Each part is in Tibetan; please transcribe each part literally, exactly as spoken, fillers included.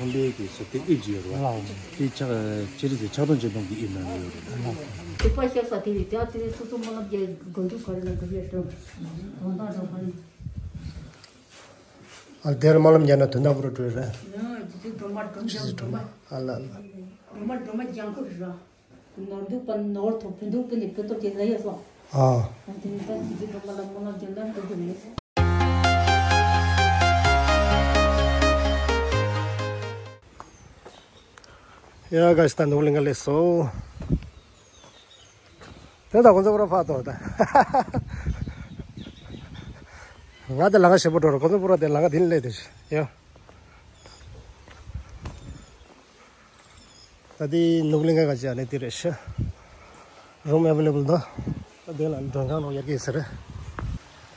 ཁང་པའི་གི་བཟོ་ལྟའི་དབྱིབས་ཅིག་ཡོད་རེད་བ། དེ་ཆག་སྤྱིར་ཟེར་ཆག་སྡང་ཅན་སྟོང་གི་དབྱིབས་ནང་ཡོད་རེད། དེ་པ་ཤ་ས་དེ་རེད། དེ་ཨ་དེ་རེད། སོ་སོ་སྨོན་ལམ་རྒྱག་དགོས་འདུག་ག་རེ་ལ་ག་རེ་སྤྲོ་གདོང་དང་འགྲོ་ག་རེ། ཨ་དེར་སྨོན་ལམ་རྒྱག་ན་དོན་དག་པོ་རུ་འགྲོ་རེད། ཡང་དེ་དུས་སྒྲོལ་མ་སྒྲོལ་མ་སྒྲོལ་མ། ཨ་ལ་ལ། སྒྲོལ་མ་སྒྲོལ་མ་ལྗང་ཁུ་རེད། ནོར་འདུག་པ་ནོར་ཐོབ། བུ་འདུག་པ་ནི་བུ་ཐོབ་ཀྱི་ལ་ཡོད་སོ། ཨ། ཨ་དེ་ནི་ད་ཅི་ཅི་འགྲོ་མ་ལ་སྨོན་ལམ་རྒྱག་ན་འགྲོ་གི་མེད། ཡ་ག་ཤི་ད་ནོར་གླིང་ག་ལས་སོ། དེ་ད་ཁོང་ཚོ་པུ་ར་ཕག་ཏོ་ད། ང་དེ་ལང་ཀ་ཞེ་པོ་འགྲོ་ར། ཁོང་ཚོ་པུ་ར་དེ་ལང་ཀ་དེ་ནི་ལས་དེ་ཡ། ད་དེ་ནོར་གླིང་ག་ག་ཅི་ཨ་ནི་དེ་རེད་ཤི། Room available འདུག་ད་དེ་ལ་མགྲོན་ཁང་རོགས་ཡར་གྱི་ཟེར།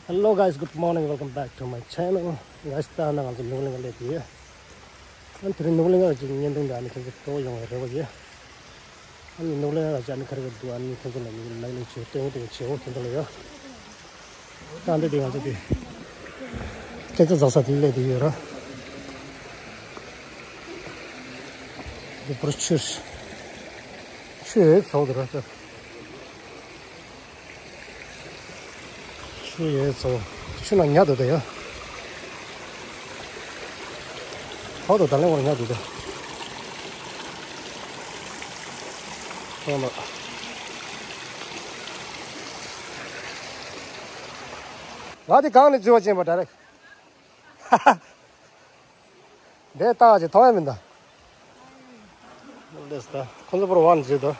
Hello guys, good morning, welcome back to my channel. Guys, ད་ནང་ང་ཚོ་ནོར་གླིང་ག་སླེབས་ཡོད། ཨ་དེ་རིང་ནོར་གླིང་ག་ཅིག་བརྙན་ཐུང་འདི་ཨ་ནི་ཁྱེད་ཚོ་སྤྲོ་བོ་ཡོང་བའི་རེ་བ་ཡོད། ཨ་ནི་ནོར་གླིང་ག་ཅིག་ཨ་ནི་ཁ་རི་ཁ་འདུག་ཨ་ནི་ཁྱེད་ཚོ་ལ་ནི་ལག་ལེན་བྱེད་སྟོན་སྟོན་བྱེད་འོ་ཁྱེད་ཚོ་ལ་ཡོད། ད་འདི་འདི་ང་ཚོ་འདི་ཁྱེད་ཚོ་འཛེག་ས་འདི་སླེབས་འདི་ཡོད་ར། འདི་པུ་ར་ཆུ་ཆུ་ཡོད་ཚོགས་འདི་ར་ཚོ། ཆུ་ཡོད་ཚོ། ཆུ་ནང་ཉལ་འདུག་ད་ཡ། ཧོ་དོ་ད་ལེ་བར་ཉལ་འདུག་ད། ཧོ་ལ། ང་དེ་གང་ནས་འཛུལ་བ་ཅན་པ་ད་རེད། ཧ་ཧ། འདས་བཏང་ཅིག་མཐོང་ཡ་མིན་ད། ལེས་ད་ཁོང་ཚོ་པུ་ར་བ་ནས་བརྗོད་དོ།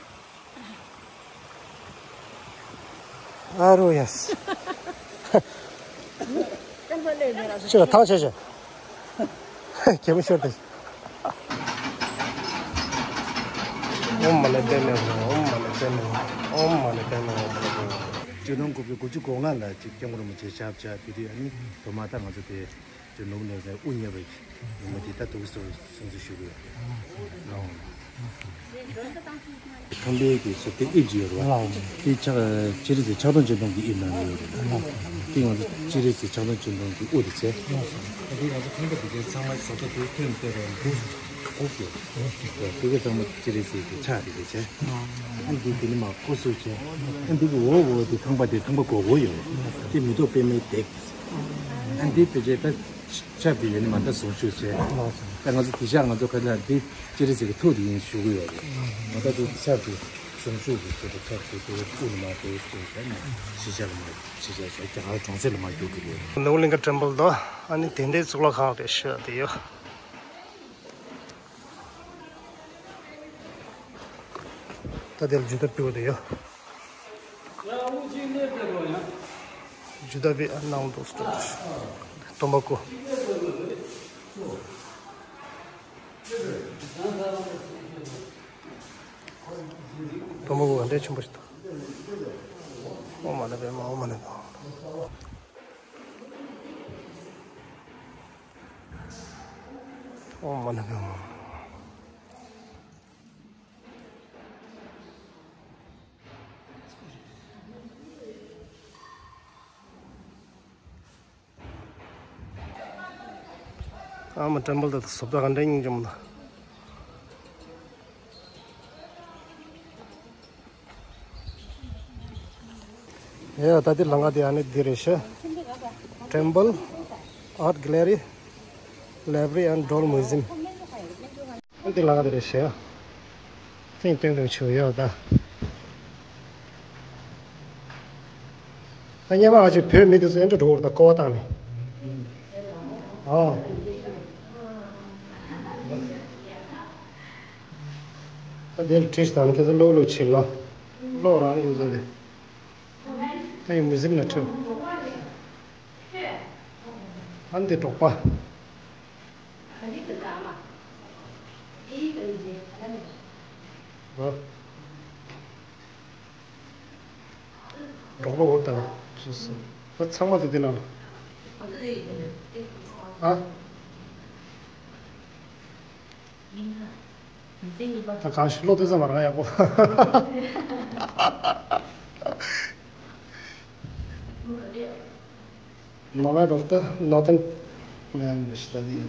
ཨ་རུ་ཡ་སི། ཁྱོད་ལ་ཐང་ཆད་ཆད། གད་མོ་ཤོར་ཏེ། ཨོཾ་མ་ཎི་པདྨེ་ཧཱུྃ། ཨོཾ་མ་ཎི་པདྨེ་ཧཱུྃ། ཨོཾ་མ་ཎི་པདྨེ་ཧཱུྃ། ཨོཾ་མ་ཎི་པདྨེ་ཧཱུྃ། ཆིག་སྟོང་དགུ་བརྒྱ་དགུ་བཅུ་གོ་ལྔ་ལ་ཅིག་སྐྱབས་མགོན་རིན་པོ་ཆེ་ཞབས་བཅགས་དེ་དུས་ཨ་ནི་དོ་མ་ད་ང་ཚོ་དེ། ཅིག་ནོར་གླིང་ནས་དབུ་བརྙེས་པའི་ཉིན་མོ་དེ་ད་ཐུགས་སུ་སྲུང་བརྩི་ཞུ་གི་ཡོད་རེད། ཁང་པའི་གི་བཟོ་ལྟའི་དབྱིབས་ཅིག་ཡོད་རེད་བ། དེ་ཆག་སྤྱིར་ཟེར་ཆག་སྡང་ཅན་སྟོང་གི་དབྱིབས་ནང་ཡོད་རེད། དེ་ང་ཚོ་སྤྱིར་ཟེར་ཆག་སྡང་ཅན་སྟོང་གི་དབུ་དེ་བྱས། དེ་ང་ཚོ་ཁང་པ་དེ་གའི་ཚང་མ་བཟོ་ལྟ་དེ་ཐོན་བསྡད་རེད་འདུག་འོ་ཀེ། དེ་གའི་ཚང་མ་སྤྱིར་ཟེར་གི་ཆག་དེ་གའི་བྱས། ཨ་འདི་དེ་ནི་མ་ཀོ་སུ་བྱས། ཨ་འདི་གི་འོ་འོ་དེ་ཁང་པ་དེ་ཁང་པ་གོ་གོ་ཡོད་རེད། དེ་མེ་ཏོག་པད་མའི་འདེགས། ཨ་འདི་དེ་གའི་ད། ཆབ་དེ་ཡིན་མ་ད་ཟུངས་ཤུགས་བྱས། ད་ང་ཚོ་དེ་ཤག་ང་ཚོ་ཁ་ལ་འདི་ཅི་རེད་ཟེར་གི་ཐུག་དེ་ཡིན་ཞུ་གི་ཡོད་རེད། མ་ད་དེ་ཆབ་དེ་ཟུངས་ཤུགས་ཀྱི་ཆེད་དུ་ཆབ་དེ་དེ་དབུ་ལ་མ་དེ་དེ་བྱས་ནས་ཕྱི་རྒྱལ་ལ་མ་ཕྱི་རྒྱལ་ཟེར་རྒྱ་གར་གྲོང་གསེབ་ལ་མ་རྒྱུག་གི་རེད། ནོར་གླིང་ག་ཊེམ་པལ་དོ། ཨ་ནི་དེ་འདྲའི་གཙུག་ལག་ཁང་རེད་ཤག་དེ་ཡོད། ད་དེར་ཇུ་ཏ་པིའུ་དེ་ཡོད། ཇུ་ཏ་པི་ཨ་ནང་དུ་སྟོར། ཏོམ་པ་ཀུ། ཏོམ་པ་ཀུ་ག་འདྲ་ཆེན་པོ་ཞིག་འདུག་ཨོཾ་མ་ཎི་པདྨེ་ཧཱུྃ། ཨོཾ་མ་ཎི་པདྨེ་ཧཱུྃ། ཨོཾ་མ་ཎི་པདྨེ་ཧཱུྃ། ཨ་མ་ཊེམ་པལ་དེ་བཟོ་ལྟ་ག་འདྲ་སྙིང་རྗེ་མོ་འདུག་ཡ་ད་དེ་ལང་ཀ་དེ་ཨ་ནི་འདི་རེད་ཤག Temple, Art Gallery, Library and Doll Museum. འདི་ལང་ཀ་དེ་རེད་ཤག་ཐེངས་སྟོན་སྟོན་ཆེ་བ་ཡོད་ད། ད་སྔོན་མ་ང་ཚོའི་བོད་མི་དེ་ཚོ་ཨེ་འགྲོ་འགྲོ་ད་ཀོ་བ་བཏང་ནས། ཨོ། ད་དེར་བྲིས་དང་ཁྱེད་ཚོ་ཀློག་ཀློག་བྱེད་ལ། ཀློག་རང་ཡོད་ཚོད་རེད། ད་ཡིན་མི་ཟིན་ན་ཁྲིད། ཨ་འདི་འབྲོག་པ། འབྲོག་པ་འོ་ད། ད་ཚང་མ་དེ་དེ་ན། ཨ། ད་གང་ཞིག་ལོ་དེ་ཙམ་མ་རང་ཡག་པོ། ནོ་བེ་རོག་ཏ་ནོ་ཐན་ལན་ཤ་ཏ་དི།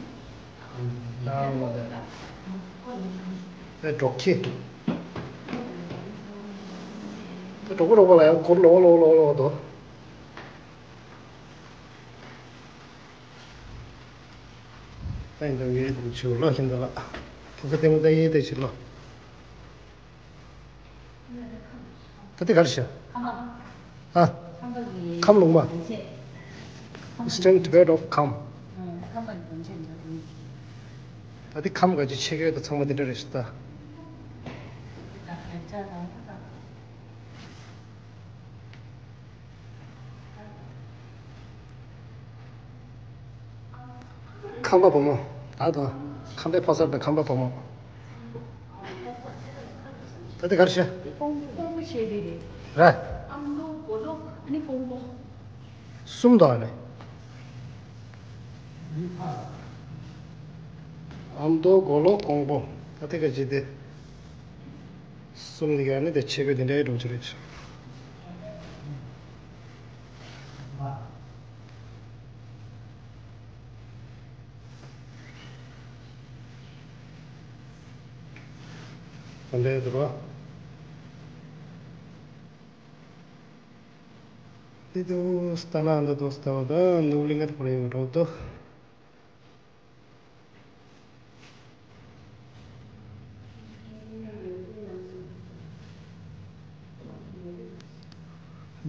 ཨེ་འབྲོག་ཁྱི། ཨེ་འབྲོག་པ་འབྲོག་པ་ལ་ཡང་སྒོར་ལོག་ལོག་ལོག་ལོག་དོ། ད་ཡིན་འདུག་ངའི་དུ་ཆུ་ལོག་བཞིན་འདུག་ལ། དེ་ཚོ་ལྟད་མོ་ལྟ་ཡས་ལྟ་ཞིག་ལོ། ད་དེ་ག་རེ་བྱ། ཨ། ཁམས་ལུང་མ། Eastern Tibet of Kham། ད་དེ་ཁམས་ག་ཅི་ཆེ་གེ་ད་ཚང་མ་དེ་འདྲ་རེད་ཤག་ད། ཁམས་པ་བུ་མོ། ད་དང་། ཁམས་པའི་ཕོ་གསར་དང་ཁམས་པ་བུ་མོ། ད་དེ་ག་རེ་བྱ། ཀོང་པོ་ཆེ་རེ་རེད། རེད། ཨ་མདོ་མགོ་ལོག་ཨ་ནི་ཀོང་པོ། གསུམ་དང་ཨ་ནི། ཨ་མདོ་མགོ་ལོག་ཀོང་པོ། ད་དེ་ག་ཅི་དེ། གསུམ་ནི་ག་ནི་དེ་ཆེ་གེ་དེ་འདྲའི་འགྲོ་ཆུ་རེད། དེ་འདྲའི་འདུག་རོ། དེ་དུ་སྟ་ན་འདི་དུ་སྟ་བ་ད་ནུབ་གླིང་ག་དུ་རེད་འགྲོ་དུ།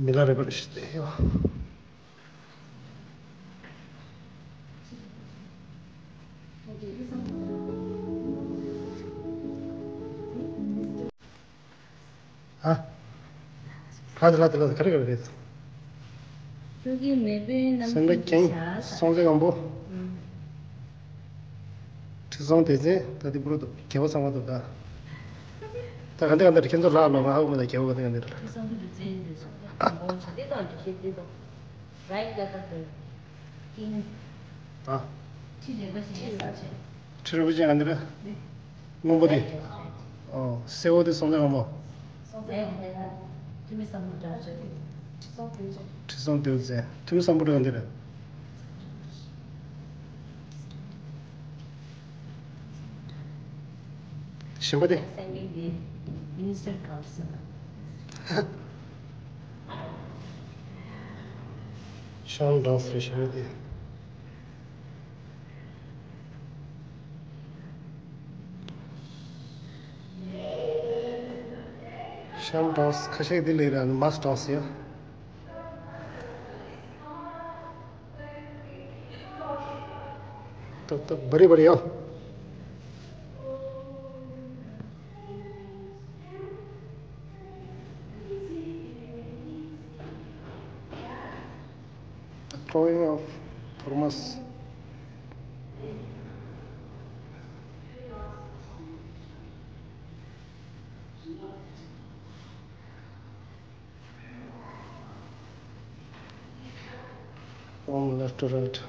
མི་ལ་རེ་བར་ཞིག་སྟེ་ཡོ། ཨ། ལྷ་དེ་ལྷ་དེ་ལྷ་དེ་ག་རེ་ག་རེ་རེད། སྤྲུལ་སྐུའི་མེས་པོའི་རྣམ་སེང་གེ་ཐོས་ཀྱང་ཀྱང་སྲོང་བཙན་སྒམ་པོ། ཨུམ། ཁྲི་སྲོང་ལྡེ་བཙན་ད་དེ་པུ་རོ་དུ་རྒྱལ་པོ་ཚང་མ་དུ་ད། ད་ག་འདི་ག་འདི་རེད་ཁྱེད་ཚོ་ལྷག་ལོ་ང་ཧ་གོ་མི་ད་རྒྱལ་པོ་ག་འདི་ག་འདི་རེད། ཁྲི་སྲོང་ལྡེ་བཙན་འདི་སྲོང་བཙན་སྒམ་པོ་བྱ་དེ་དང་དེ་ཤེས་དེ་དང་རའི་ཀ་ད་དེ་ཀིང་། ཨ། ཁྲི་རལ་པ་ཅན་ཡ་ས་ཆེ། ཁྲི་རལ་པ་ཅན་ག་འདི་རེད། སྔོན་པོ་དེ། ཨོ། སེར་པོ་དེ་སྲོང་བཙན་སྒམ་པོ། སྲོང་བཙན་སྒམ་པོ་དེ་ལ་ཐུ་མི་སམ་བྷོ་ཊ་ཟེར་ཏེ། ཁྲི་སྲོང་ལྡེ་བཙན། ཁྲི་སྲོང་ལྡེ་བཙན། ཐུ་མི་སམ་བྷོ་ཊ་ག་འདི་རེད། གཞན་པ་དེ། སེང་གེ་འདི་མི་ནི་སི་ཊར་གང་ཟེར་ན། ཤང་ཌན་སི་རེད་གཞན་པ་དེ། ཤང་ཌན་སི་ཁ་ཤས་འདི་ལས་ར་མཱས་ཌན་སི་ཡ། ཏག་ཏག་བ་རི་བ་རི་ཡ། The drawing of Thomas. From left to right.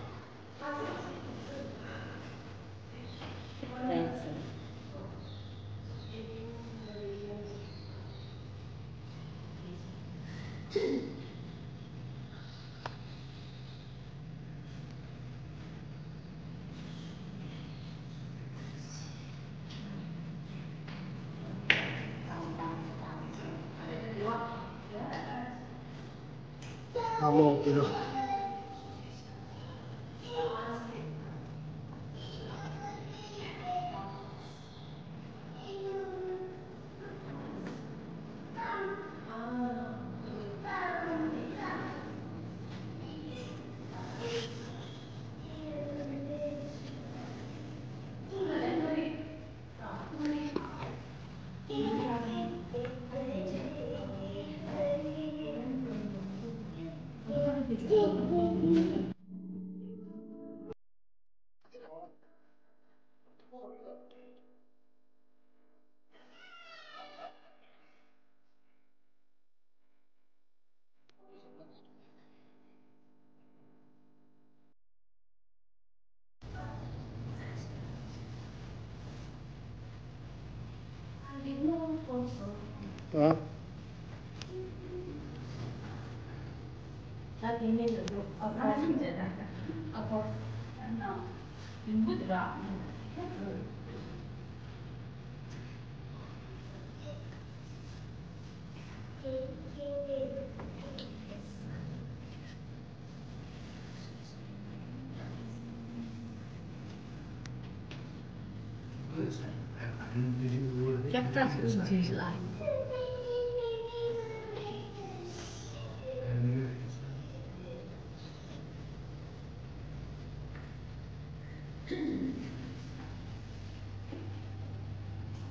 ཨ་མོ་ཀི་རོ། ཨ། ད་དེ་ནས་ཨ་ཕོ། ཨ་ཕོ།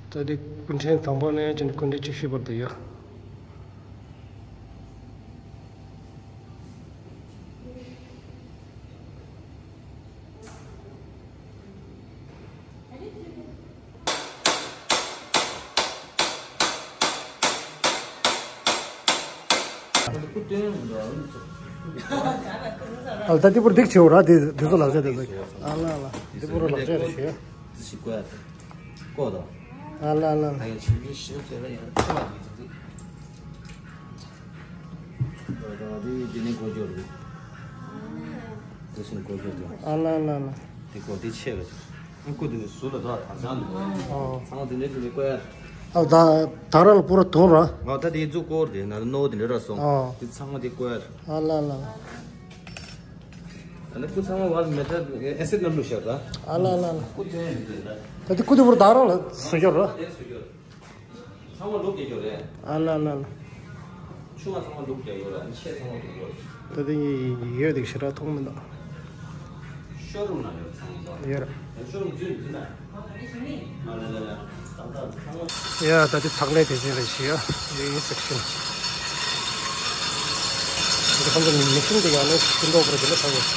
ད་དེ་སྐུ་ཕྲེང་དང་པོ་ནས་ཀྱང་སྐུ་ཕྲེང་བཅུ་བཞི་བར་དུ་ཡོད། ཨ་ལ་ད་འདི་པུར་སྡིག་ཆེ་བོ་ར། འདི་འདི་ཚོ་ལག་ཆ་དེ་ཚོ། ཨ་ལ་ཨ་ལ། འདི་པུར་ལག་ཆ་རེད་ཞུ། ཨ་ལ་ཨ་ལ། ཨ་ལ་ཨ་ལ། ཨ་ལ་ཨ་ལ་ཨ་ལ། ཨ། ད་ད་ར་ལ་པུ་ར་དོང་ར། ཨ། ད་དེ་ཚོ་སྐོར་དེ་ན་རྣོ་དེ་འདྲ་ར་སོང་། ཨ། དེ་ཚང་མ་དེ་བཀོད། ཨ་ལ་ལ། ཨ་ནི་སྐུ་ཚང་མ་བར་མེ་ཏྲ་ཨེ་སིད་ནང་བླུགས་བཞག་ད། ཨ་ལ་ལ་ལ། སྐུ་དེ་ཡིན་དེ་ན། ད་དེ་སྐུ་དེ་པུ་ར་ད་ར་ལ་བཟོ་རྒྱུ་ར། དེ་བཟོ་རྒྱུ། ཚང་མ་ལུག་རྒྱག་རྒྱུ་རེད། ཨ་ལ་ལ་ལ། ཆུང་བ་ཚང་མ་ལུག་རྒྱག་ཡོད་ར། ཆེ་ཚང་མ་ལུག་ཡོད། ད་དེ་ཡོད་དེ་ཞེ་དྲག་མཐོང་མི་འདུག་ཤོ་རུམ་ནང་ཡོད་ཚང་མ། ཡོད་ར། ཤོ་རུམ་འཛུལ་འཛུལ་ན། ཨ་ལ་ལ་ལ། ཏག་ཏག་ཚང་མ། ཡ་ད་དེ་ཚག་ལེ་དེ་ཅན་རེད་ཞེས་ཡ། ཡིན་སེག་ཤན། འདི་ཁོང་ཚོ་མི་ཤིན་དེ་ཡང་ནས་སྐུ་མདོག་པོར་དེ་ལ་ཚང་ཡོད།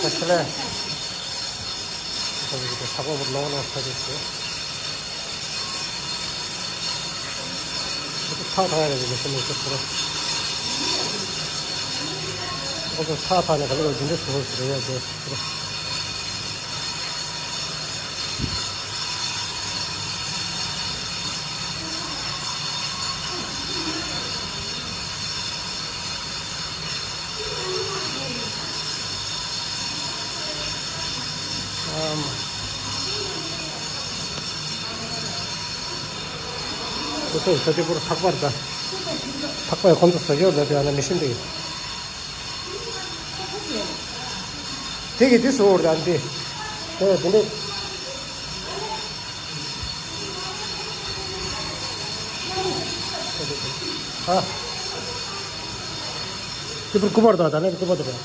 ད་ཆ་ལས། ཚགས་པར་ལོག་ལོག་ཚ་དེ་ཚོ། ཚགས་ཐག་ཡ་རེད་ཟེར་ནས་ཚོར། ཁོ་ཚོ་ཚགས་ཐག་ནས་ག་ལེར་འདི་འདྲ་བཟོ་ཟེར་ཡ་དེ། ཨམ། ཁོ་ཚོ་ས་དེ་པུར་ཐག་པར་ད། ཐག་པའི་ཁོང་ཚོ་ས་ཞོར་ལ་དེ་ཨ་ན་མི་ཤིན་དེ། དེ་གི་དེ་སོ་བར་དང་དེ། དེ་དེ་འདྲས། ཨ། དེ་པུར་སྐུ་པར་དང་ད་ནས་སྐུ་པར་དང་།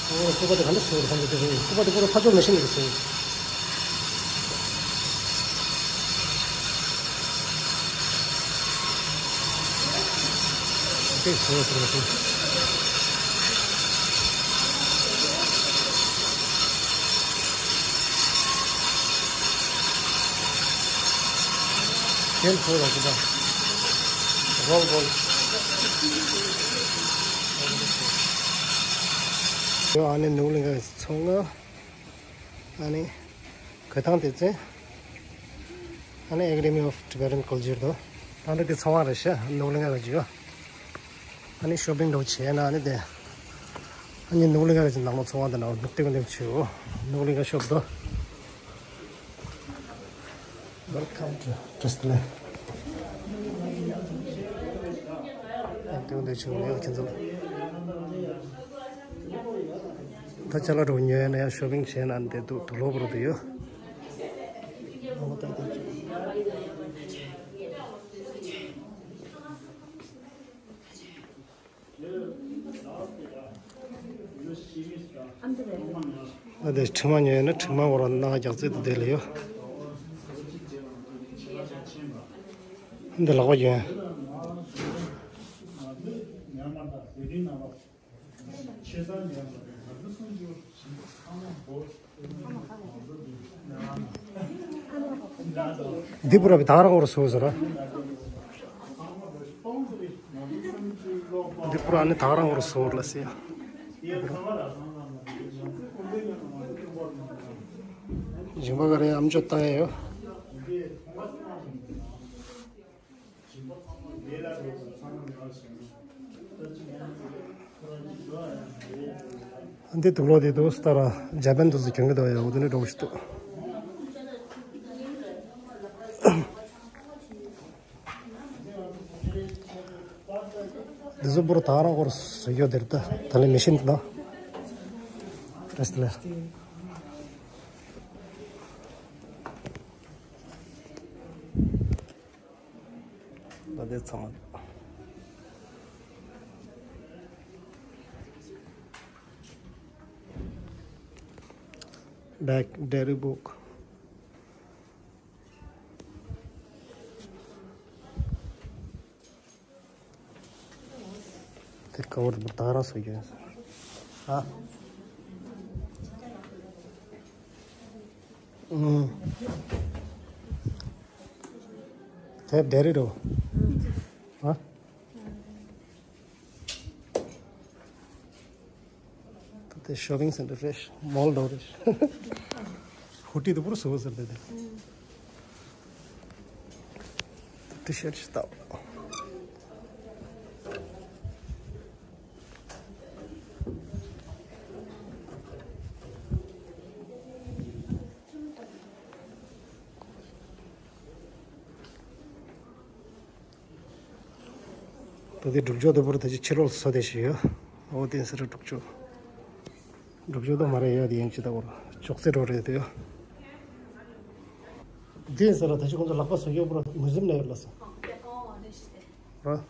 ཨོ། སྐུ་པར་དེ་ག་འདྲ་བཟོས་རེད། ཁོང་ཚོ་དེ་ཚོ་སྐུ་པར་དེ་ཁོ་རང་ཕར་ཕྱོགས་མི་ཤེས་ནི་རེད་ཟེར། དེ་བཟོས་ཟེར་བ་དེ། དེ་བཟོས་ར་སྐུ་པར། རོལ་རོལ། ཡོ། ཨ་ནི་ནོར་གླིང་ག་ཚོང་ང་། ཨ་ནི་གོས་ཐང་དེ་ཚེ། ཨ་ནི་Academy of Tibetan Culture དོ། ད་ནི་དེ་ཚོང་བ་རེད་ཤག་ནོར་གླིང་ག་གི་ཡོ། ཨ་ནི་ཤོ་པིང་འདྲ་བྱས་ན་ཨ་ནི་དེ། ཨ་ནི་ནོར་གླིང་ག་གི་ནང་ལ་ཚོང་བ་དེ་ནང་ལ་ཏིག་ཏིག་བྱེད་འོ། ནོར་གླིང་ག་ཤོབ་དོ། Welcome to Tristan. ཨ་དེ་འདྲ་བྱུང་ཡོད་ཁྱེད་ཚོ། ད་ཅ་ལག་འགྲོ་ཉོ་ཡ་ན་ཡང་ཤོ་པིང་བྱས་ན་འདི་འདུག་དུག་ལོག་པོ་རུ་དུ་ཡོད། ཨ་མ་ད་ད། ཨ་དེ་དྲི་མ་ཉོས་ན་དྲི་མ་བོར་ན་རྒྱག་རྩལ་དུ་དེ་ལ་ཡོད། འདི་ལག་པ་ཡོད། འདི་པུ་ར་བི་ད་རང་བོར་སོ་ཟེར། འདི་པུ་ར་ནི་ད་ག་རང་བོར་སོང་ལ་ཟེར། ཞིང་པ་ག་རེ་ཨམ་ཅོག་བཏང་ཡ་ཡོད། འདི་དུག་ལོག་དེ་དུ་སྟ་ར་ཇ་པན་དུ་སུ་གྱོན་གི་འདུག་ཡ། འོ་དེ་ནི་འགྲོ་གི་ཞིག་འདུག་འདི་ཚོ་པུ་ར་ད་རང་སྐོར་བཟོ་རྒྱུ་དེར་ད་ད་ལེ་མེ་ཤིན་ད་རེས་ལེ། ད་དེ་ཚང་མ། Back diary book. དེ་ཀ་བར་པུ་ར་ད་རང་བཟོ་རྒྱུ་ཡིན་ས། ཨ། ཨུམ། དེ་ཌེ་རི་རོ། ཨ། དེ་ཤོ་པིང་སེན་ཊར་རེད། མོལ་འདྲ་རེད། ཧུ་ཊི་དེ་པུ་ར་བཟོ་ཟེར་དེ་དེ། ཊི་ཤར་ཊི་ཞིག་ལྟ། ད་དེ་སྒྲུབ་ཆོག་དེ་པུ་ར་ད་ཅི་ཕྱི་རོལ་སོ་དེ་ཞིག་ཡོད། ཨོ་དེ་སི་ར་སྒྲུབ་ཆོག་སྒྲུབ་ཆོག་ད་མ་རེད་ཡ། དེ་ཡན་ཆད་ད་པུ་ར་ཅོག་ཙེ་རོ་རེད་དེ་ཡོད། དེ་སི་ར་ད་ཅི་ཁོང་ཚོ་ལག་པ་བཟོ་རྒྱུ་པུ་ར་མུ་ཟིམ་ནས་ཡོད་ལ་སོ། ར།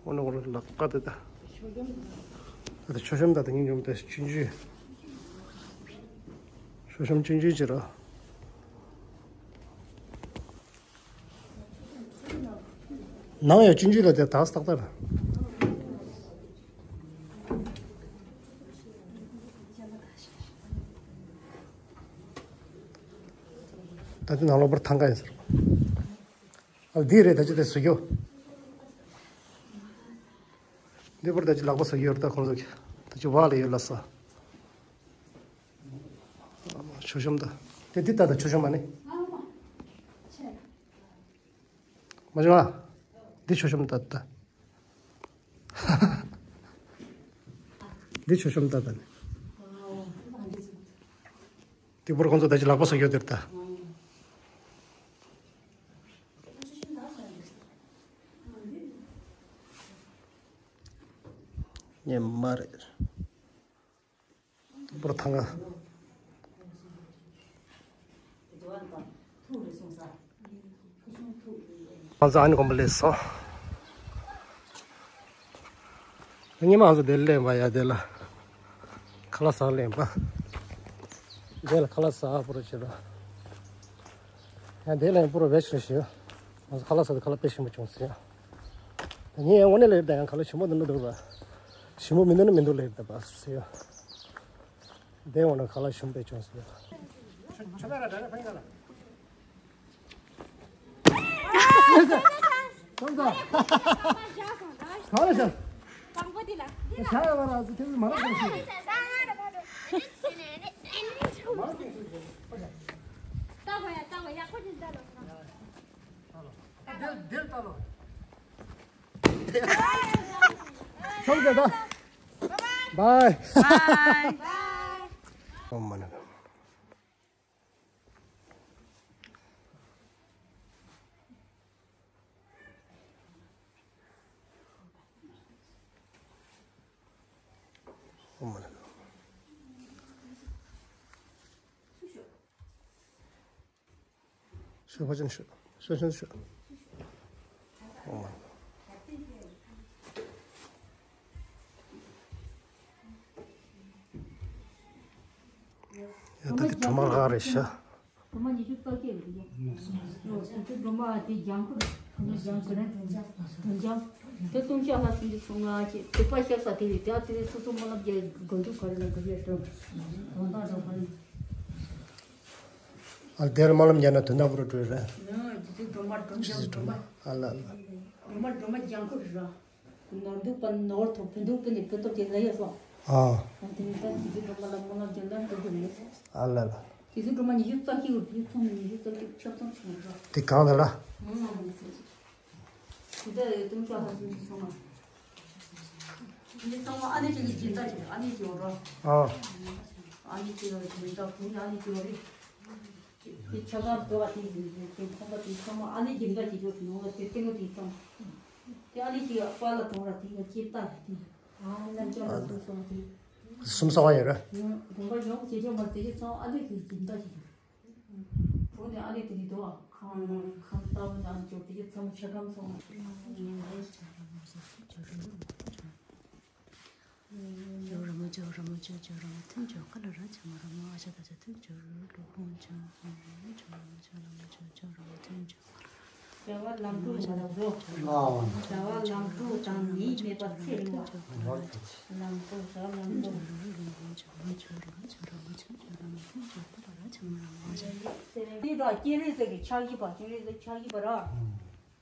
འོ་ན་འོ་ལག་པ་དེ་ད། ད་ཆོ་ཤམ་ད་ད་ཉིན་ཡོང་ད་ཆུང་ཆུང་། ཆོ་ཤམ་ཆུང་ཆུང་ཅིག་ར། ནང་ཡང་ཆུང་ཆུང་ལ་དེ་ད་སྟག་ད་ར། ད་དེ་ནང་ལོགས་པར་ཐང་ག་ཡིན་ཟེར། ཨ་འདི་རེད། ད་ཅི་དེ་བཟོ་རྒྱུ། འདི་པུ་ར་ད་ཅི་ལག་པ་བཟོ་རྒྱུ་རེད། ད་ཁོང་ཚོ་གི་ད་ཅི་བག་ལ་ཡོད་ལ་ས། ཆོ་ཤམ་ད། དེ་འདི་ད་ད་ཆོ་ཤམ་མ་ནི། མ་བྱུང་ཨ། འདི་ཆོ་ཤམ་ད་ད། འདི་ཆོ་ཤམ་ད་ད་ནི། འདི་པུ་ར་ཁོང་ཚོ་ད་ཅི་ལག་པ་བཟོ་རྒྱུ་དེར་ད། ཉེ་མ་རེད། པུ་ར་ཐང་ག། ང་ཚོ་ཨ་ནི་དགོན་པ་སླེབས་སོང་། ཉི་མ་ང་ཚོ་དེ་སླེབས་པ་ཡ། དེ་ལ་ཁ་ལག་ཟ་སླེབས་པ། དེ་ལ་ཁ་ལག་ཟ་པུ་ར་བྱེད་པ། ཡང་དེ་ལ་ཡང་པུ་ར་བེད་སྤྱོད་བྱེད། ང་ཚོ་ཁ་ལག་ཟ་དུས་ཁ་ལག་དཔེ་ཞིམ་པོ་བྱུང་ཟེར། ངས་ཡང་དངོས་གནས་ལབ་ཡོད་ད། ཡང་ཁ་ལག་ཞིམ་པོ་འདུག་ན་འདུག་ར། ཞིམ་པོ་མི་འདུག་ན་མི་འདུག་ལབ་ཡོད་ད་པ་ཟེར། དེ་འོ་ན་ཁ་ལག་ཞིམ་པོ་བྱུང་ཟེར། ཁྱོད་ཁྱོད་ར་ད་ར་ཕན་ག་ལ། ཁྱོད་ཚ། ག་ལ་ཤར། དང་པོ་འདི་ལ། ཤར་ཡ་བ་ར་ཚོ་དེ་མ་ར་ཁྱོད་ཤི། ལྟ་གོ་ཡ། ལྟ་གོ་ཡ། ཁོ་ཅི་ལྟ་ལོ། འདིར་འདིར་ལྟ་ལོ། ཤོང་ཟེར་ད། བའི། བའི། ཨོཾ་མ་ཎི། ཨོཾ་མ་ཎི། ཤོད་པ་ཅན་ཤོད། ཤོད་ཤོད་ཤོད། ཨོ། ཡ་ད་དེ་གྲོ་མ་རག་རེད་ཤག་གྲོ་མ་ཉི་ཤུ་རྩ་བརྒྱད་རེད་ཡ། དེ་གྲོ་མ་དེ་ལྗང་ཁུ་རེད། གྲོ་མ་ལྗང་ཁུ་རེད། དྲུང་ལྗང་། དྲུང་ལྗང་། དེ་ལྟུང་བཤགས་ལྷ་སུམ་ཅུ་སོ་ལྔ་བཅས་དྲེགས་པ་བཤགས་ས་དེ་རེད། དེ་ཨ་དེ་རེད། སོ་སོ་སྨོན་ལམ་རྒྱག་དགོས་འདུག་ག་རེ་ན་ག་རེ་སྤྲོ། དོན་དག་འགྲོ་ག་རེ། ཨ་དེར་སྨོན་ལམ་རྒྱག་ན་དོན་དག་པོ་རུ་འགྲོ་རེད། དེ་ཚོའི་སྒྲོལ་མ་སྒྲོལ་ལྗང་སྒྲོལ་མ། ཨ་ལ་ལ། སྒྲོལ་མ་སྒྲོལ་མ་ལྗང་ཁུ་རེད་ར། ནོར་འདུག་པ་ནོར་ཐོག་བུ་འདུག་པ་ནི་བུ་ཐོག་གི་ལ་ཡ་སོ། ཨ། དེ་ནི་ད་དེ་ཚོའི་སྒྲོལ་མ་ལ་སྨོན་ལམ་རྒྱབ་ན་འགྲོ་གི་རེད། ཨ་ལ་ལ། དེ་ཚོའི་སྒྲོལ་མ་ཉི་ཤུ་རྩ་གཅིག་ཡོད། དེ་ཚོ་ཉི་ཤུ་རྩ་གཅིག་ཆ་ཚང་ཆུང་ར། དེ་གང་ལ་ལ། ཨང་། དེ་ད་ཡོད་དུང་ཤ་ཧ་སུ་ཆུང་མ། དེ་ཚང་མ་ཨ་ནེ་ཅིག་གི་སྦྱིན་བདག་ཅིག་ཨ་ནེ་ཅིག་ཡོད་ར། ཨ། ཨ་ནེ་ཅིག་ཡོད་ར། སྦྱིན་བདག་བུ་ནི་ཨ་ནེ་ཅིག་ཡོད་རེད། དེ་ཆ་ཚང་འགྲོ་བ་དེ་ཡིན་དེ་ཁོང་པ་དེ་ཚང་མ་ཨ་ནེ་སྦྱིན་བདག་ཅིག་ཡོད་དེ་ནང་ལ་དེ་ལྟད་མོ་དེ་ཚང་མ། དེ་ཨ་ནེ་ཅིག་པ་ལ་གཏོང་ར་དེ་ཡོད་ཅིག་ལྟ་དེ། ཨ་ནེ་ཅག་ལ་སོང་སོང་དེ། གསུམ་ས་བ་ཡོད་ར། དགོན་པ་ཡོངས་ཀྱི་ཅོ་མ་དེ་ཚང་ཨ་ནེ་གི་སྦྱིན་བདག་ཅིག་ཡོད། བུ་ནི་ཨ་ནེ་དེ་རེད་དོ། ཁང་ཁང་ལྟ་བུ་ནང་ཅོ་དེ་ཚང་མ་ཆ་ཚང་སོང་། ཇོ་ར་མོ་ཇོ་ར་མོ་ཇོ་ཇོ་ར་མོ་ཐུན་ཇོ་ཀ་ལ་ར་ཆ་མ་ར་མོ་ཨ་ཤ་ད་ཆ་ཐུན་ཇོ་རུ་ལུ་ཧོང་ཇོ་ཧོང་ཇོ་ར་མོ་ཇོ་ལ་མོ་ཇོ་ཇོ་ར་མོ་ཐུན་ཇོ། བྱ་བ་ལམ་འགྲོ་མ་ལ་འགྲོ། བྱ་བ་ལམ་འགྲོ་དང་ནི་མེད་པ་ཚེ་རིང་བ། ལམ་འགྲོ་བྱ་བ་ལམ་འགྲོ། འདི་དག་སྤྱན་རས་གཟིགས་ཀྱི་ཕྱག་བཞི་པ། སྤྱན་རས་གཟིགས་ཕྱག་བཞི་པ་ར།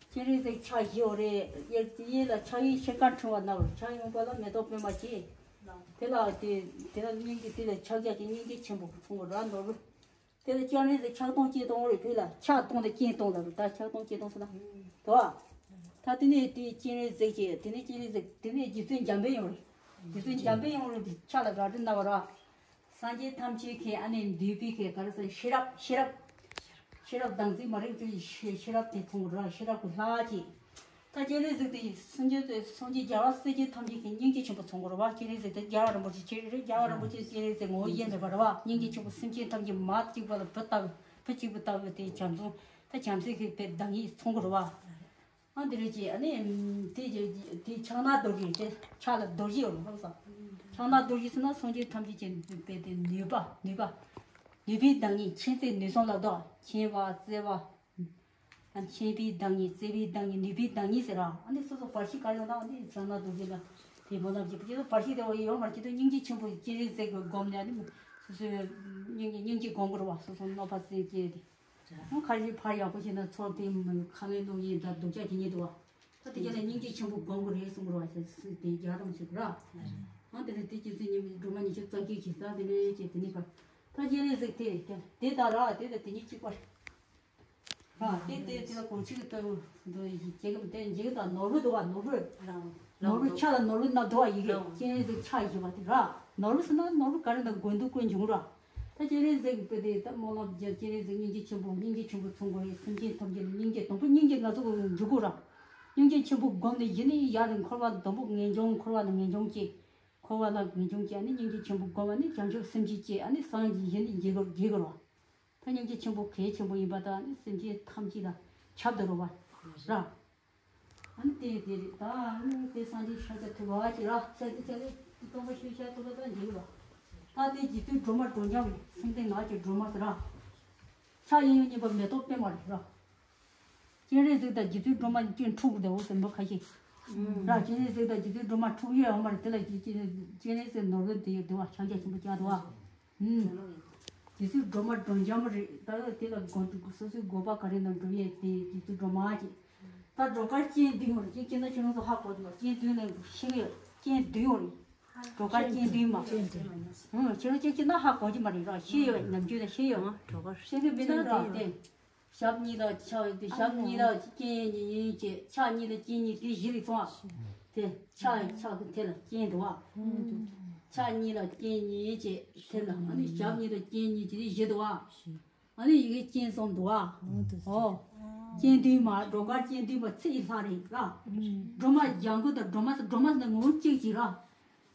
སྤྱན་རས་གཟིགས་ཕྱག་བཞི་པ་རེད། གཡས་གཡས་ལ་ཕྱག་བཞི་ཡོད་རེད། གཡས་གཡས་ལ་ཕྱག་གཡས་ཤེལ་དཀར་འཕྲེང་བ་ན་བར་ཕྱག་གཡོན་པ་ལ་མེ་ཏོག་པད་མ་བྱས། དེ་ལ་དེ་དེ་ལ་སྙིང་གི་དེ་ལ་ཕྱག་རྒྱ་གྱི་སྙིང་རྗེ་ཆེན་པོ་གསུང་གི་ར་ནོར་བུ། དེ་ལ་སྤྱན་རས་གཟིགས་ཕྱག་སྟོང་སྤྱན་སྟོང་རེད། བོད་ལ་ཕྱག་སྟོང་དང་སྤྱན་སྟོང་ལ་རེད། ད་ཕྱག་སྟོང་སྤྱན་སྟོང་ཟེར་ན་དོ། ད་དེ་ནས་དེ་སྤྱན་རས་གཟིགས་ཀྱི་དེ་ནས་སྤྱན་རས་གཟིགས་དེ་ནས་རྗེ་བཙུན་འཇམ་དཔལ་དབྱངས་རེད། རྗེ་བཙུན་འཇམ་དཔལ་དབྱངས་རེད། དེ་ཕྱག་ལ་རལ་གྲི་ན་བ་ར། སངས་རྒྱས་ཐམས་ཅད་ཀྱི་ཨ་ནེ་འདུས་པའི་གི་ག་རེ་ཟེར་ཤེས་རབ་ཤེས་རབ། ཤེས་རབ་དྭངས་བསིལ་མ་རིག་པའི་ཤེས་ཤེས་རབ་དེ་མཐོང་ར་ཤེས་རབ་ཀྱི་ལྷ་གཅིག་ད་སྤྱན་རས་གཟིགས་དེ་སངས་རྒྱས་དེ་སངས་རྒྱས་རྒྱལ་བ་སྲས་བཅས་ཐམས་ཅད་ཀྱི་སྙིང་རྗེ་ཆེན་པོ་མཚོན་གོ་ར་བ། སྤྱན་རས་གཟིགས་དེ་རྒྱལ་བ་རིན་པོ་ཆེ་ཅི་རེད། རྒྱལ་བ་རིན་པོ་ཆེ་སྤྱན་རས་གཟིགས་ངོ་བོ་དབྱེར་མེད་པ་ར་བ། སྙིང་རྗེ་ཆེན་པོ་སེམས་ཅན་ཐམས་ཅད་མ་གཅིག་པ་ལ་བུ་ལྟ་བུ་བུ་གཅིག་པུ་ལྟ་བུ་དེ་བྱམས་སོང་། ད་བྱམས་སེམས་ཀྱི་དེ་བདག་ཉིད་མཚོན་གོ་ར་བ། ཨ་འདི་རེད་ཅེས་ཨ་ནི་དེ་ཅེས་དེ་ཕྱག་ན་རྡོ་རྗེ་ཅེས་ཕྱག་ལ་རྡོ་རྗེ་ཡོད་ལ་ཧང་སང་། ཕྱག་ན་རྡོ་རྗེ་ཟེར་ན་སངས་རྒྱས་ཐམས་ཅད་ཀྱི་འདུས་པའི་དེ་ནུས་པ་ནུས་པ། ནུས་པའི་བདག་ཉིད་མཁྱེན་བརྩེ་ནུས་གསུམ་ལ་དོ། མཁྱེན་པ་བརྩེ་བ། མཁྱེན་པའི་བདག་ཉིད་བརྩེ་བའི་བདག་ཉིད་ནུས་པའི་བདག་ཉིད་ཟེར་ར། ཨ་ནི་སོ་སོ་བར་ཤིག་ག་ཡོང་ན་ཨ་ནི་ཕྱག་ན་རྡོ་རྗེ་ལ་དེ་མོ་ལ་བརྗེ་པོ་ཅེས་བར་ཤིག་དེ་བ་ཡོང་མར་ཅི་ཏུ་སྙིང་རྗེ་ཆེན་པོ་སྤྱན་རས་གཟིགས་ཀྱི་སྒོམ་ནས་ཨ་ནི་སོ་སོའི་སྙིང་རྗེ་སྙིང་རྗེ་སྒོམ་དགོས་ར་བ། སོ་སོ་གནོད་པ་སེལ་སྐྱེས་ཏེ། ཁ་ཞིག་ཕར་ཡག་པོ་བྱས་ན་ཚོར་ཏེ་ཁ་ལས་གློག་བརྙན་དང་སྡུག་ཅག་གི་ཉེ་དུ་བ། ད་དེ་རྒྱ་ལ་སྙིང་རྗེ་ཆེན་པོ་སྒོམ་དགོས་རེད་གསུང་རོགས་ཞེས་སྲིད་དེ་རྒྱ་རང་ཞིག་ར། ཨང་དེ་ནས་དེ་སྐྱེ་ཚེ་ཉིན་སྒྲོལ་མ་ཉི་ཤུ་རྩ་བརྒྱད་ཀྱི་ས་དེ་ནས་ཀྱེ་དེ་ནས་པ། ད་སྤྱན་རས་གཟིགས་དེ་དེ་དེ་ད་ར་དེ་ད་དེ་ཉིད་གཅིག་པ། ར་དེ་དེ་དེ་ལ་གོང་ཆེ་གི་ལྟ་བུ་འདུག་ཡིན་སྐྱེ་གི་དེ་འཇིག་དང་ནོར་བུ་འདུག་བ། ནོར་བུ་ནོར་བུ་ཕྱག་ལ་ནོར་བུ་ན་འདུག་བ་ཡི་གེ་སྤྱན་རས་གཟིགས་ཕྱག་བཞི་པ་དེ་ར། ནོར་བུ་ཟེར་ན་ནོར་བུ་ག་རེ་ན་དགོས་འདུག་དཀོན་འབྱུང་ར། ད་སྤྱན་རས་གཟིགས་དེ་དེ་ད་སྨོན་ལམ་རྒྱབ། སྤྱན་རས་གཟིགས་སྙིང་རྗེ་ཆེན་པོ་སྙིང་རྗེ་ཆེན་པོ་མཚོན་དགོས་རེད། སེམས་ཅན་ཐམས་ཅད་ལ་སྙིང་རྗེ་དང་པོ་སྙིང་རྗེ་ང་ཚོ་འཇུག་དགོས་ར། སྙིང་རྗེ་ཆེན་པོ་བསྒོམས་ནས་གཞི་ནས་ཡར་ལ་འཁོར་བ་དང་པོ་ངེས་འབྱུང་འཁོར་བ་ལ་ངེས་འབྱུང་སྐྱེ། འཁོར་བ་ལ་ངེས་འབྱུང་སྐྱེ་ཨ་ནི་སྙིང་རྗེ་ཆེན་པོ་བསྒོམས་ཨ་ནི་བྱང་ཆུབ་སེམས་བསྐྱེད་སྐྱེ་ཨ་ནི་སངས་རྒྱས་གཞི་ནས་འཇུག་དགོས་ར། ད་སྙིང་རྗེ་ཆེན་པོ་གལ་ཆེན་པོ་ཡིན་པ་དང་ཨ་ནི་སེམས་ཅན་ཐམས་ཅད་ལ་ཁྱབ་བསྡད་རོགས་པ་ར། ཨ་ནི་དེ་དེ་རེད། ད་ཨ་ནི་དེ་སངས་རྒྱས་ཤཱཀྱ་ཐུབ་པ་ཅིག་ར། ཤཱཀྱ་ཐུབ་པ་སྟོན་པ་ཤཱཀྱ་ཐུབ་པ་དང་འཇིགས་ར། ད་དེ་རྗེ་བཙུན་སྒྲོལ་མ་སྒྲོལ་ལྗང་རེད། སེམས་ལྡན་ངག་གི་སྒྲོལ་མ་ཟེར་ར། ཕྱག་གཡས་གཡོན་གཉིས་པ་མེ་ཏོག་པད་མ་རེད་ར། སྤྱན་རས་གཟིགས་དང་རྗེ་བཙུན་སྒྲོལ་མ་གཉིས་འཁྲུག་དེ་འོ་ཟེར་འདུག་ཁ་ཤས་ར། སྤྱན་རས་གཟིགས་དང་རྗེ་བཙུན་སྒྲོལ་མ་འཁྲུག་ཡོད་ཡོད་མ་རེད། དེ་ལ་སྤྱན་རས་གཟིགས་ནོར་བུ་དེ་ཡོད་དེ་བ། ཕྱག་རྒྱ་ཆེན་པོ་བཅའ་དེ་བ། ཨུམ། རྗེ་བཙུན་སྒྲོལ་མ་སྒྲོལ་ལྗང་མོ་རེད། ད་དེ་ལ་དགོངས་འདུག་སོ་སོའི་དགོས་པ་ག་རེ་ན་འགྲུབ་ཡས་དེ་རྗེ་བཙུན་སྒྲོལ་མ་ཅིག་ད་སྒྲོལ་དཀར་སྤྱན་བདུན་མོ་རེད། ཅིག་ཅིག་ན་ཁྱོད་རང་ཚོ་ཧ་གོ་འདུག་སྤྱན་བདུན་ལ་ཤེས་ཡོད། སྤྱན་བདུན་མོ་རེད། སྒྲོལ་དཀར་སྤྱན་བདུན་མ། ཨུམ། ཁྱོད་རང་ཅིག་ཅིག་ན་ཧ་གོ་གི་མ་རེད་ར། ཤེས་ཡོད། ནམ་རྒྱུན་ལ་ཤེས་ཡོད། སྒྲོལ་དཀར་ཤེས་གི་མིན་ན་ར་དེ། ཞབས་གཉིས་ལ་ཕྱག་དེ་ཞབས་གཉིས་ལ་སྤྱན་གཉིས་བྱས། ཕྱག་གཉིས་ལ་སྤྱན་གཉིས་དེ་བཞི་རེད་སོང་ཨ། དེ་ཕྱག་ཕྱག་གི་དེ་ལ་སྤྱན་འདུག་ཨ། ཕྱག་གཉིས་ལ་སྤྱན་གཉིས་བྱས་དེ་ལ་ཨ་ནི་ཞབས་གཉིས་ལ་སྤྱན་གཉིས་བྱས་དེ་བཞི་འདུག་ཨ། ཨ་ནི་ཡི་གེ་སྤྱན་གསུམ་འདུག་ཨ། ཨོ། སྤྱན་བདུན་མ། སྒྲོལ་དཀར་སྤྱན་བདུན་མ་ཚེ་ཡི་ལྷ་རེད་ར། སྒྲོལ་མ་ལྗང་གུ་དང་སྒྲོལ་མ་སྒྲོལ་མ་ཟེར་ན་ངོ་བོ་གཅིག་གཅིག་ར།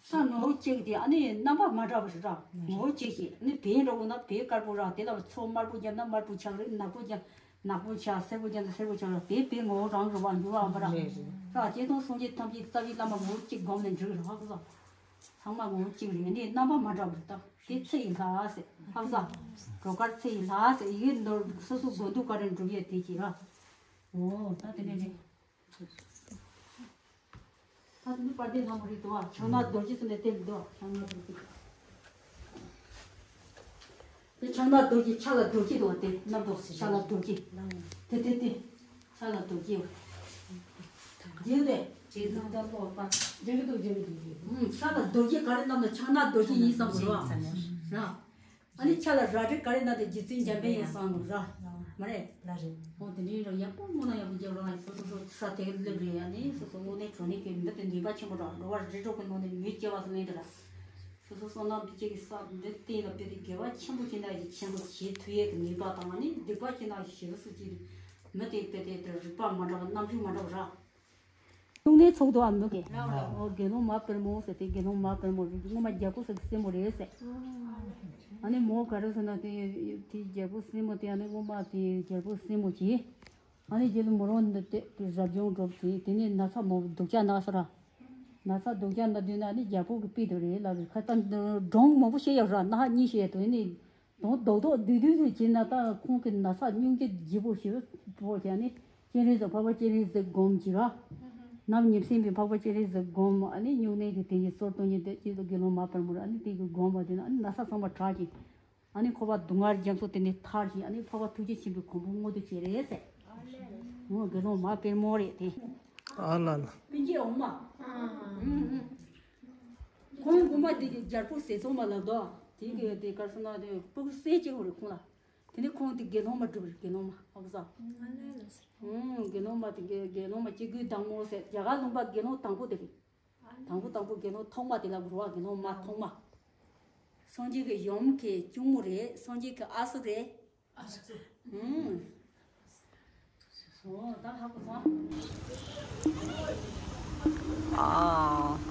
ས་ངོ་བོ་གཅིག་དེ་ཨ་ནི་རྣམ་པ་མ་འདྲ་བ་ཞིག་ར། ངོ་བོ་གཅིག་ཞིག་ཨ་ནི་བལ་འདྲ་བོ་ན་བལ་དཀར་པོ་ར། དེ་ལ་ཚོ་དམར་པོ་བརྒྱབ་ན་དམར་པོ་ཆགས་རེད། ནག་པོ་བརྒྱབ་ནག་པོ་ཆགས། སེར་པོ་བརྒྱབ་ན་སེར་པོ་ཆགས་ར། བལ་བལ་ངོ་བོ་རང་རུ་བ་འགྱུར་བ་འམ་པ་ར། རེད་རེད། ར་སྤྱིར་བཏང་སངས་རྒྱས་ཐམས་ཅད་རྩ་བའི་བླ་མ་ངོ་བོ་གཅིག་བསྒོམས་ནས་འགྲིག་རེད་ཧ་གོ་སོང་། ཚང་མ་ངོ་བོ་གཅིག་རེད། ཨ་ནི་རྣམ་པ་མ་འདྲ་བ་རེད། ད་དེ་ཚེ་ཡི་ལྷ་ཟེར་ཧ་གོ་སོང་། སྒྲོལ་དཀར་ཚེ་ཡི་ལྷ་ཟེར་ཡི་གེ་ནོར་སོ་སོ་དགོས་འདུག་ག་རེ་འགྲུབ་ཡས་དེ་གྱིས་ར། འོ་ད་དེ་ནས་རེད། ད་དེ་ནི་དཔལ་ལྡན་ལྷ་མོ་རེད་དོ། ཕྱག་ན་རྡོ་རྗེ་ཟེར་ནས་དེ་རེད་དོ། ཕྱག་ན་རྡོ་རྗེ། དེ་ཕྱག་ན་རྡོ་རྗེ་ཕྱག་ལ་རྡོ་རྗེ་དོ། དེ་རྣམ་རྟོག་ཕྱག་ལ་རྡོ་རྗེ། དེ་དེ་དེ། ཕྱག་ལ་རྡོ་རྗེ། རྗེ་དེ། རྗེ་དེ་ད་ལོག་པ། རྗེ་གི་འདུག་རྗེ་གི་འདུག་རྗེ་གི་འདུག་ཕྱག་ལ་རྡོ་རྗེ་ག་རེ་བསྣམས་ན་ཕྱག་ན་རྡོ་རྗེ་ཡིན་བསམ་དགོས་ར། ར། ཨ་ནི་ཕྱག་ལ་རལ་གྲི་ག་རེ་བསྣམས་ཏེ་རྗེ་བཙུན་འཇམ་དཔལ་ཡིན་བསམ་དགོས་ར། མ་རེད། ལ་རེད། འོ་དེ་འདྲའི་ར་ཡག་པོ་སྨོན་ལམ་ཡག་པོ་རྒྱབ་རོགས་ཨ་ནི་སོ་སོ་སོ་ས་དེ་ག་སླེབས་རེད། ཨ་ནི་སོ་སོ་དངོས་གནས་དྲང་གནས་ཀྱི་མི་དེ་ནུས་པ་ཆེན་པོ་ར། འགྲོ་བ་རིགས་དྲུག་གི་ནང་ནས་མི་སྐྱེ་བ་སུ་ལེན་དེ་ར། སོ་སོ་བསོད་ནམས་དཔེ་ཅིག་གི་བསགས་འདི་སྟེང་ལ་དཔེ་དེ་དགེ་བ་ཆེན་པོ་ཅིག་ན་ཡི་ཆེན་པོ་བྱེད་ཐུབ་ཡས་ཀྱི་ནུས་པ་དང་ནི་སྡིག་པ་ཅིག་ན་ཞེ་པོ་སུ་ཅིག་མི་དེ་དཔེ་དེ་དེ་རིག་པ་མ་འདྲ་བ་རྣམ་འགྱུར་མ་འདྲ་བ་ར། ལུང་ནས་ཚོགས་འདུ་ཨ་མདོ་གི། ཨོ་དགེ་སློང་མ་དཔལ་མོ་ཟེར་དེ་དགེ་སློང་མ་དཔལ་མོ་རེད། སྔོན་མ་རྒྱལ་པོ་ཟེར་གི་སྲས་མོ་རེད་ཟེར། ཨ་ནི་མོ་ག་རེ་ཟེར་ན་དེ་དེ་རྒྱལ་པོ་སྲས་མོ་དེ་ཨ་ནི་སྔོན་མ་དེ་རྒྱལ་པོ་སྲས་མོ་གྱིས། ཨ་ནི་རྗེས་ལ་མོ་རང་འདི་དེ་རབ་བྱུང་གྲུབ་དེ་དེ་ནས་ན་ཚ་མོ་སྡུག་ཅག་ན་ས་ར། ན་ཚ་སྡུག་ཅག་ན་དུས་ན་ནི་རྒྱལ་པོ་གི་དཔེ་དེ་རེད་ལབ་རེད། ཁ་ཏ་སྒྲུང་མང་པོ་བཤད་ཡོད་ར། ན་ཧ་གཉིས་བཤད་དོན་ནི་དོན་རྡོག་རྡོག་བསྡུས་བསྡུས་སུ་བྱས་ན་ད་ཁོང་གི་ན་ཚ་སྙུང་གི་ལྗིད་པོ་ཞེ་པོ་བྱས་ནི་སྤྱན་རས་གཟིགས་འཕགས་པ་སྤྱན་རས་གཟིགས་སྒོམ་གྱི་ར། ནམ་ཉིན་སེམས་པའི་འཕགས་པ་སྤྱན་རས་གཟིགས་སྒོམ་ཨ་ནི་སྨྱུང་གནས་ཀྱི་དེ་ཉིད་སོར་གཏོང་ཉིད་དེ་སྐྱིད་སྡུག་དགེ་སློང་མ་དཔལ་མོ་ར། ཨ་ནི་དེ་གི་སྒོམ་པ་དེ་ན་ཨ་ནི་ན་ཚ་ཚང་མ་དྲག་ཅིང་། ཨ་ནི་འཁོར་བ་སྡུག་བསྔལ་རྒྱ་མཚོ་དེ་ནས་ཐར་ཞིང་ཨ་ནི་འཕགས་པ་ཐུགས་རྗེ་ཆེན་པོའི་གོ་འཕང་མངོན་དུ་བྱས་རེད་ཟེར། ཨོ་དགེ་སློང་མ་དཔལ་མོ་རེད་དེ། ཨ་ལ་ལ། སྤུན་མཆེད་འོ་མ། ཁོང་དགོན་པ་དེ་གི་རྒྱལ་པོ་ཟས་གཙང་མ་ལ་དོ། དེ་གི་དེ་གར་སོང་ན་དེ་སྤུ་གུ་སྲས་གཅིག་རེད་ཁོང་ལ། དེ་ནས་ཁོང་དེ་དགེ་སློང་མ་སྒྲུབ་རེད། དགེ་སློང་མ་ཨོ་ཟ། དགེ་སློང་མ་དེ་དགེ་སློང་མ་སྐྱེ་དགུའི་བདག་མོ་ཟེར་རྒྱ་གར་ལུང་པ་དགེ་སློང་དང་པོ་དེ་རེད། དང་པོ་དང་པོ་དགེ་སློང་ཐོག་མ་དེ་ལ་འགྲོ་བ་དགེ་སློང་མ་ཐོག་མ། སངས་རྒྱས་ཀྱི་གཞོན་གྱི་གཅུང་མོ་རེད། སངས་རྒྱས་ཀྱི་ཨ་སུ་རེད། ཨ་སུ། ཨུམ། ཨོ་ད་ཧ་གོ་སོང་། ཨ།